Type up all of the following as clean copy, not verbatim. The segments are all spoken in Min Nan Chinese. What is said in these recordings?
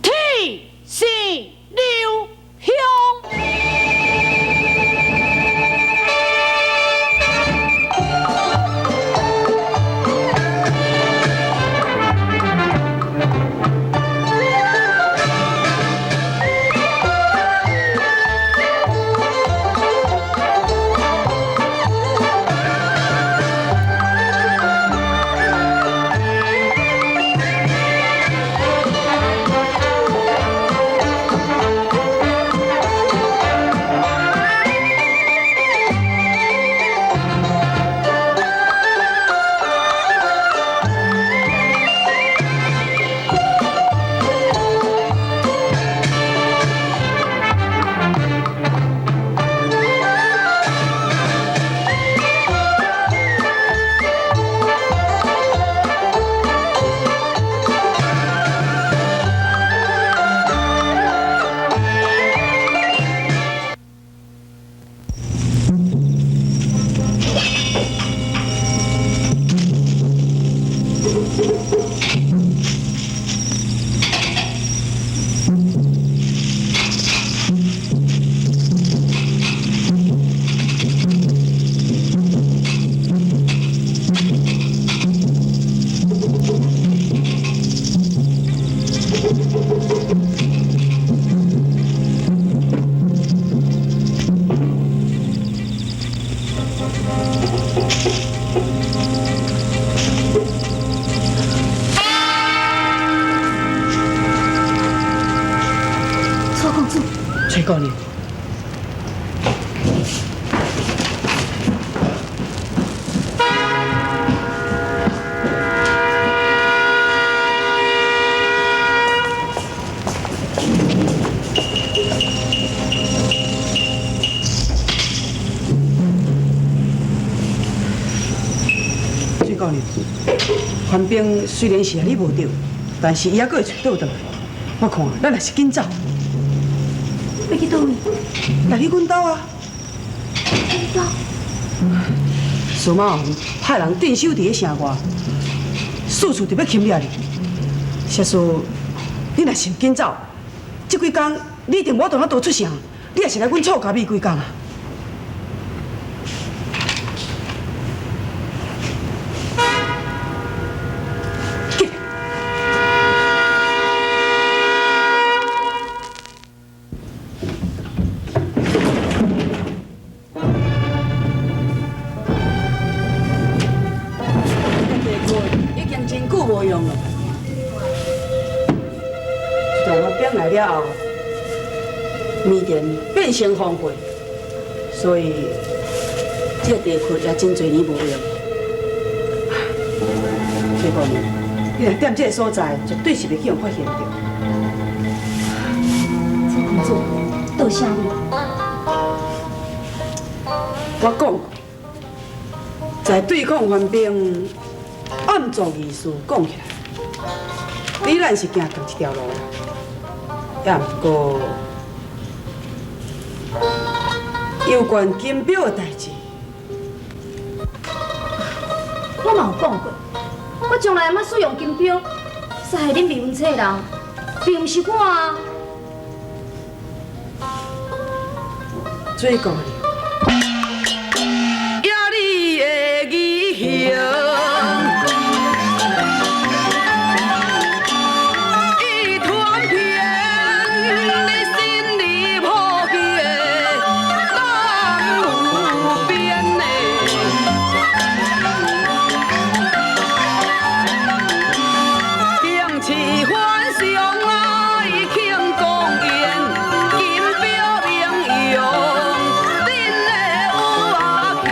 天生留香。楚公子，崔姑娘，崔姑娘，番兵雖然是予你無著，但是伊猶閣會揣倒轉來。我看咱還是緊走。欲去佗位？來去阮兜啊！阮兜？司馬王派人鎮守佇咧城外，四處佇欲侵掠你。設使你若是毋緊走，這幾工你一定無法度逃出城，你也是來阮厝咖米幾工啊？緊！這地庫已經真久無用了。自從我變來了後，棉田變成荒廢，所以這個地窟也真濟年無用。崔姑娘，你若踮這個所在，絕對是袂去予人發現著。楚公子，多謝你。我講過，在對抗番兵暗做義事講起來，比咱是行仝一條路啦。也毋過，有關金錶的代誌，我嘛有講過，我從來毋捌使用金錶殺害恁未婚妻的人，並毋是我啊。水姑娘，夜裡的義行，伊傳遍你心裡抱起的南無邊的。行刺反常愛慶功宴，金錶名揚，恁的有阿虔。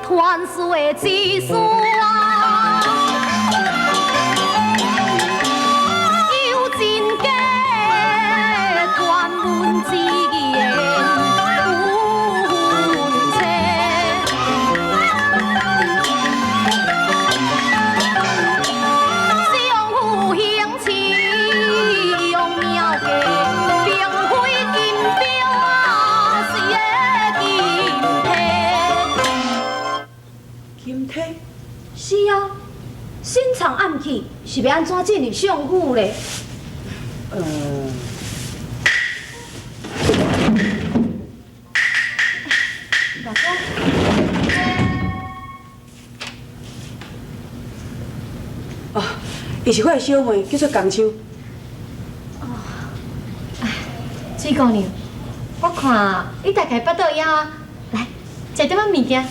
傳說的之事啊，有真假，傳聞之言有真。相府行刺用妙計，並非金錶啊，是個金皮。梯？是啊，深藏暗器是欲按怎进入相府咧？大哥。哦，伊是我的小妹，叫做江秋。哦，水姑娘，我看你大概腹肚枵啊，来，食点仔物件。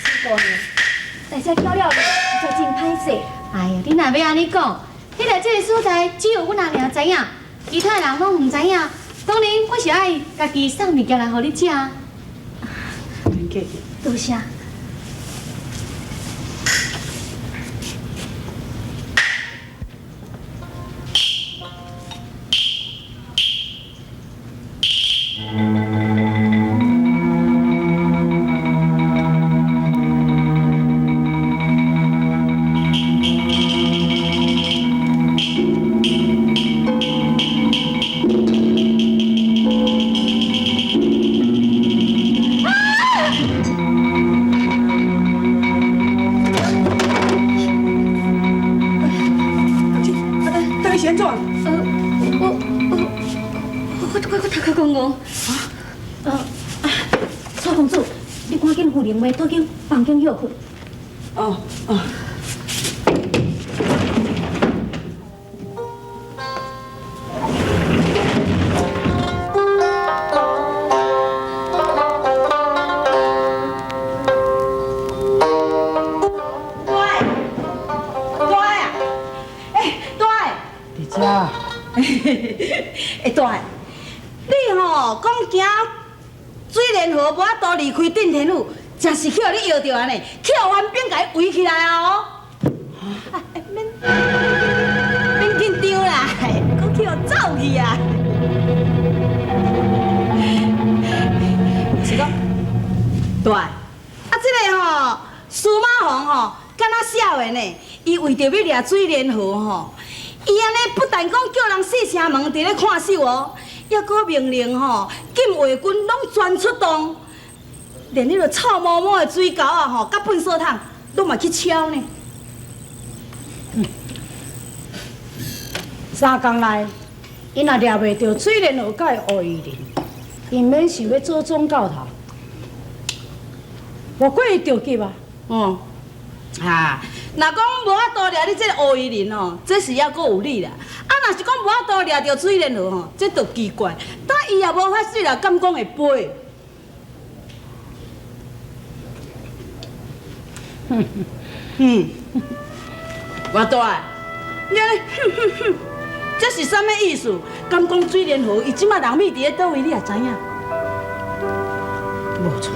水姑娘，来遮叫了你，实在真歹势。哎哟，你若欲按呢讲，你来这个所在只有阮阿娘知影，其他的人拢毋知影。当然，我是爱家己送物件来予你食。免客气。多谢。我头壳戆戆。啊？楚公子，你赶紧赴灵媒倒间房间歇睏。哦哦。大，大啊！欸，大。伫遮。欸，大，你吼讲行水莲河无法度离开镇天府，真是去予你摇著按呢，去予援兵共伊围起来啊！哦，啊，免免紧张啦，阁去予走去啊！是讲，大，啊，这个吼司马防吼，敢若少的呢，伊为著欲掠水莲河吼，伊按呢不但讲叫人四城门伫咧看守哦，犹阁命令吼禁卫军拢全出动，连彼个臭毛毛的水沟仔吼，佮粪扫桶拢嘛去敲呢。三工内，𪜶若掠袂著水莲河佮乌衣人，𪜶免想欲做总教头，无过伊著急啊。哦，啊，若讲无法度掠你这个乌衣人吼，这是犹阁有理啦。啊，若是讲无法度掠著水莲河吼，这就奇怪。但伊也无法势啦，敢讲会飞？嗯，我大，你按呢哼哼哼，这是啥物意思？敢讲水莲河伊这马人秘伫咧佗位，你也知影？无错，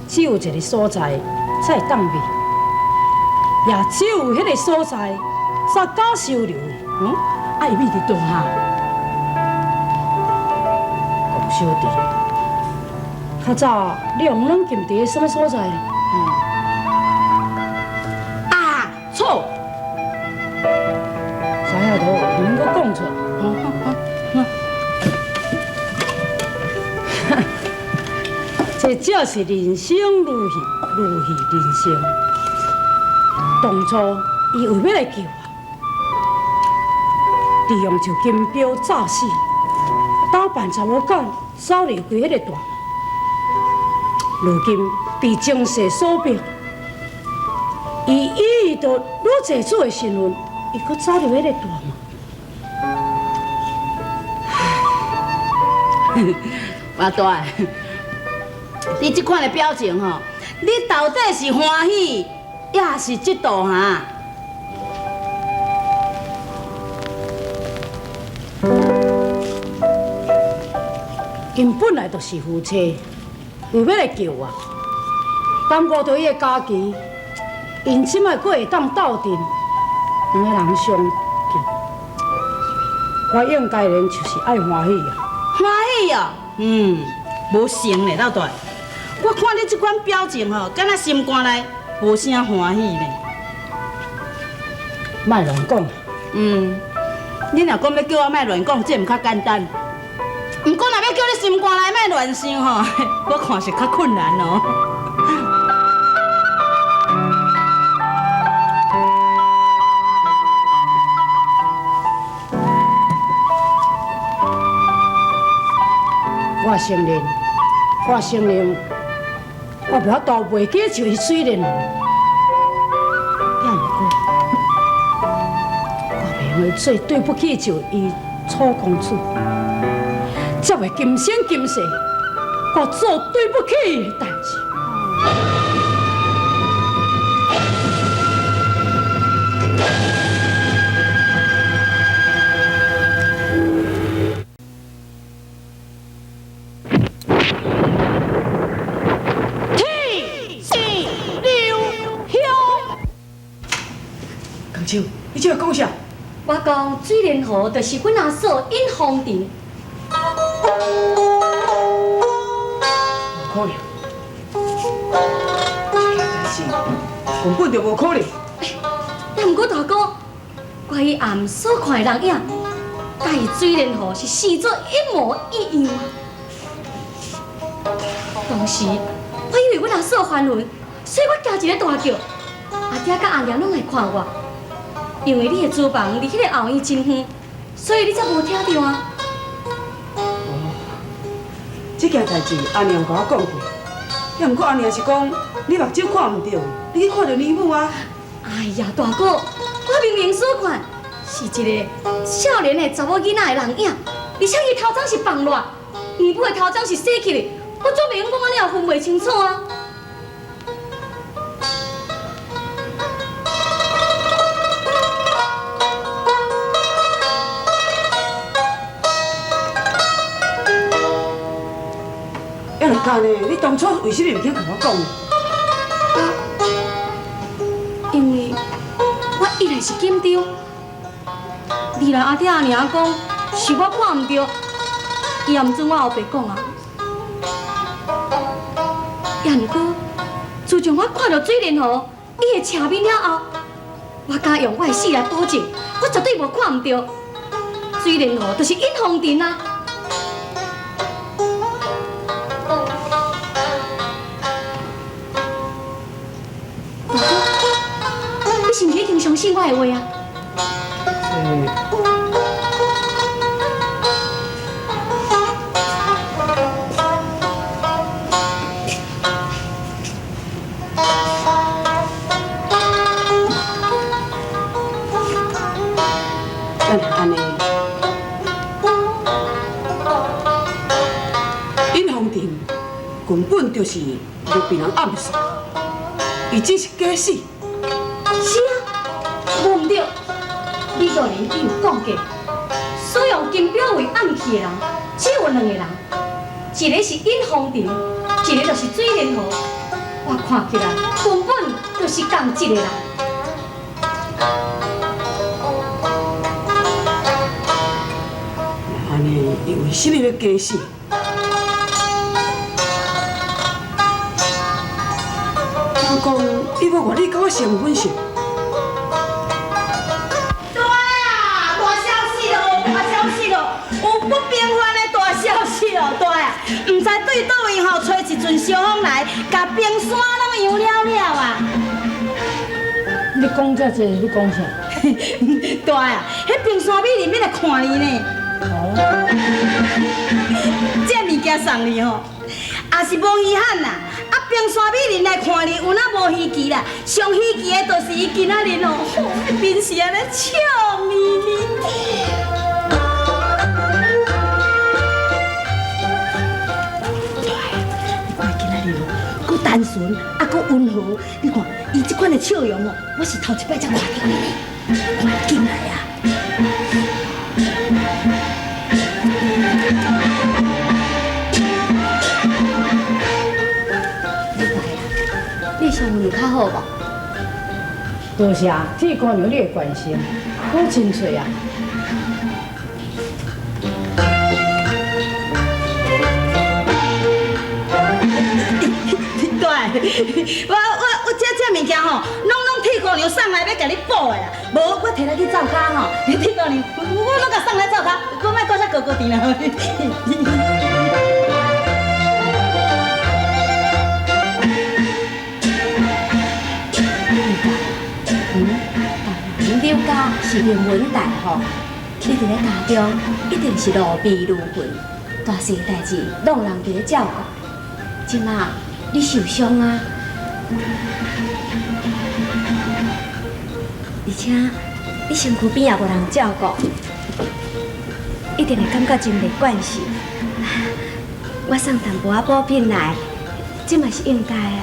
只有一个所在才会当秘，也只有彼个所在才敢收留伊。嗯，啊，伊秘伫佗哈？戆小弟，较早你予软禁伫咧啥物所在？啊，错！知影就好，毋免阁讲出来。这正是人生如戏，如戏人生。当初伊为欲来救我，利用一金镖诈死，打扮查某囝走离开彼个大门。如今被情势所逼，伊以著女济主的身份，伊阁走入彼个大门。阿大，你这款的表情吼，你到底是欢喜，抑是嫉妒哈？𪜶本来就是夫妻，为欲来救我，耽误著伊的家己，𪜶这摆阁会当斗阵，两个人相见，我应该然就是爱欢喜啊！欢喜哦，嗯，无成咧，老大。我看你这款表情吼，敢若心肝内无啥欢喜呢。莫乱讲。嗯，你若讲欲叫我莫乱讲，这毋较简单。毋过若欲叫你心肝内莫乱想吼，我看是较困难哦。我承认，我無法度袂記就是水蓮河，也毋過，我袂用得做對不起就伊楚公子，才會今生今世，我做對不起伊的代誌。你这讲啥？我讲水莲河就是阮阿嫂尹风尘。无可能，这件代志根本就无可能。也毋过大哥，我彼暗所看的人影，佮伊水莲河是生做一模一样。当时我以为阮阿嫂犯魂，所以我加一个大叫，阿爹佮阿娘拢来看我。因为你的厨房离彼个后院真远，所以你才无听著啊。哦，这件代志阿娘共我讲过，也毋过阿娘是讲你目睭看毋著，你去看著你母啊。哎呀，大哥，我明明所看是一个少年的查某囡仔的人影，而且伊头鬃是放热，姨母的头鬃是洗起的，我总袂用讲按呢也分袂清楚啊。干呢？你当初为什么毋肯共我讲呢？因为我一来是紧张，二来阿爹阿娘讲是我看毋著，伊也毋准我后白讲啊。也毋过，自从我看著水莲河伊的侧面了后，我敢用我的死来保证，我绝对无看毋著。水莲河就是尹风尘啊！是毋是已经相信我的话啊？按呢，尹风尘根本就是被人暗杀，伊只是假死。是啊，无毋对。李道人伊有讲过，使用金表为暗器的人只有两个人，一个是尹风尘，一个就是水莲河。我看起来根本就是仝一个人。按呢，伊为什么欲假死？我讲，伊无愿意佮我成婚是？大啊，毋知对佗位吼吹一阵小风来，共冰山拢扬了了啊！你讲这济，你讲啥？大啊，彼冰山美人欲来看你呢。哦。这物件送你吼，也是无稀罕啦。啊，冰山美人来看你，有哪无稀奇啦？上稀奇的，就是伊今仔日吼，面是按呢笑眯眯。单纯啊，阁温和，你看伊这款的笑容哦，我是头一摆才看著伊呢。赶紧来啊！你来啊，你上有较好无？多谢铁姑娘你的关心，我真济啊。我这物件吼，拢铁姑娘送来欲共你补的啦。无，我提来去灶跤吼，铁姑娘，我拢共送来灶跤，阁莫搁遮高高甜啦。恁刘家是名门大户，你伫咧家中一定是路飞如云。大细代誌攏有人佇咧照顧。這馬你受傷啊，而且你身軀邊也無人照顧，一定會感覺真袂慣勢。我送淡薄仔補品來，這嘛是應該啊。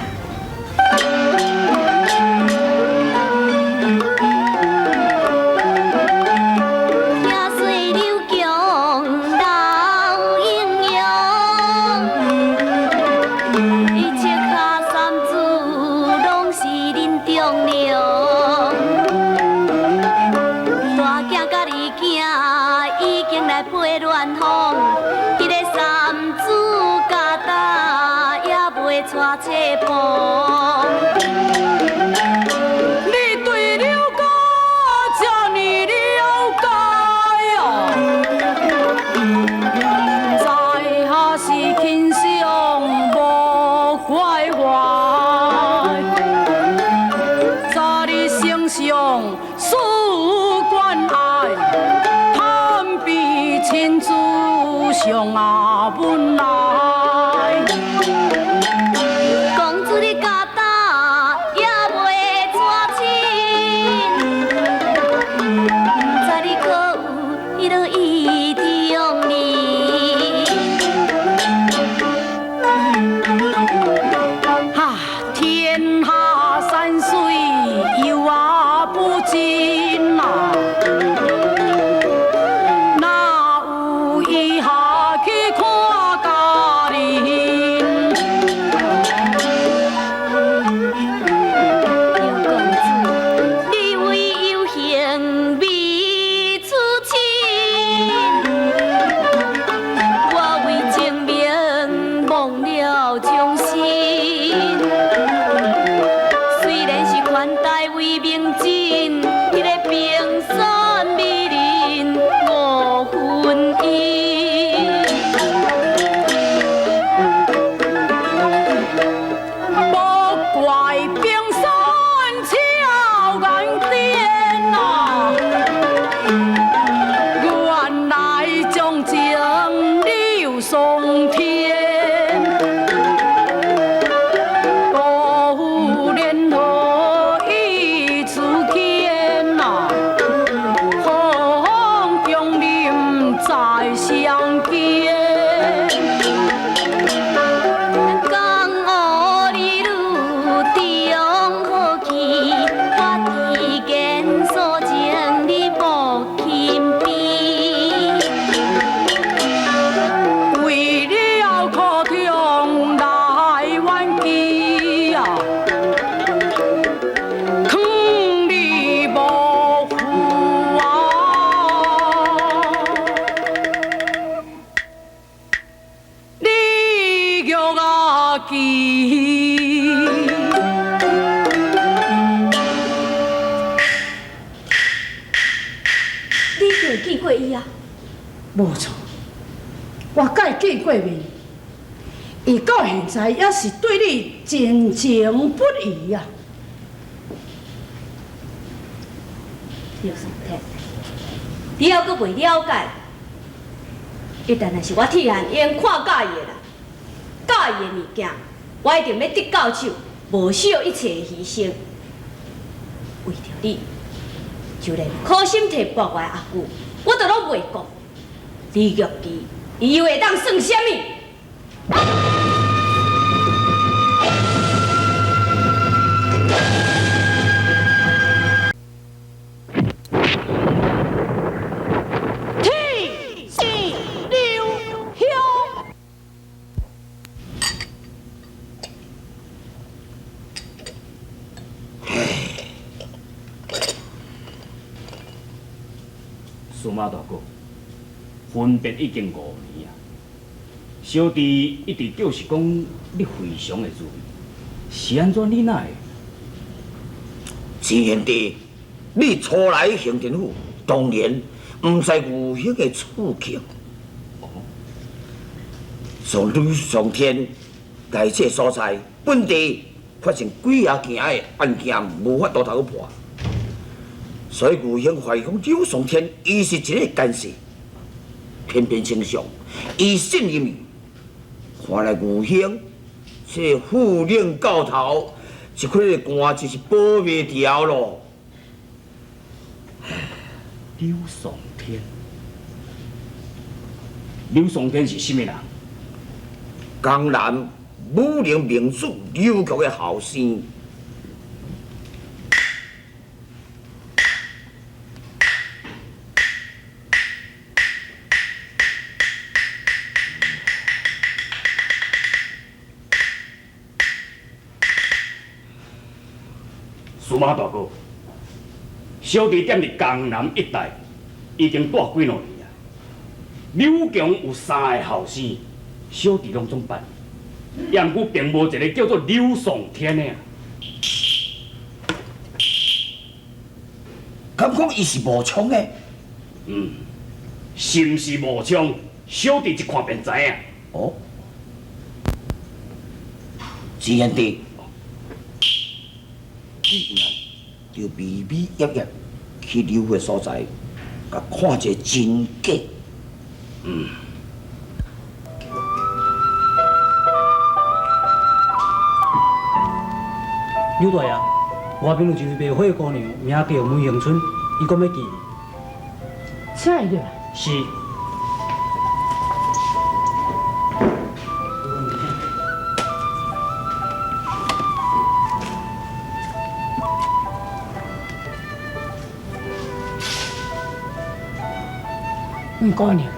無錯，我佮伊見過面，伊到現在猶是對你真情不移啊。劉松鐵，你猶閣袂了解？一旦若是我鐵漢英看佮意的人，佮意的物件，我一定欲得到手，無惜一切的犧牲。為著你，就連苦心提拔我的阿舅，我都攏袂顧。李玉琪，伊又會當算啥物？天地留香。司馬大哥。分別已經5年啊，小弟一直就是講你非常的注意，是按怎你哪會？錢賢弟，你初來行天府，當然毋知牛興的處境。上女上天來這所在，本地發生幾仔件的案件，無法度通去破，所以牛興懷疑講柳松天伊是一个奸細。偏偏称上，伊信任伊。看来吴兴这副领教头，这款的官真是保袂牢咯。刘松天，刘松天是啥物人？江南武林名宿刘强的后生。司马大哥，小弟踮伫江南一带已经住几两年啊。刘强有三个后生，小弟拢总捌，也毋过并无一个叫做刘松天的啊。敢讲伊是无枪的？嗯，是毋是无枪？小弟一看便知影。哦，自然地。就秘秘掖掖去刘的所在，共看一个真假。嗯。刘大爷，外面有一位卖花姑娘，名叫梅杏春，伊讲欲见你。请伊入来。是。梅姑娘，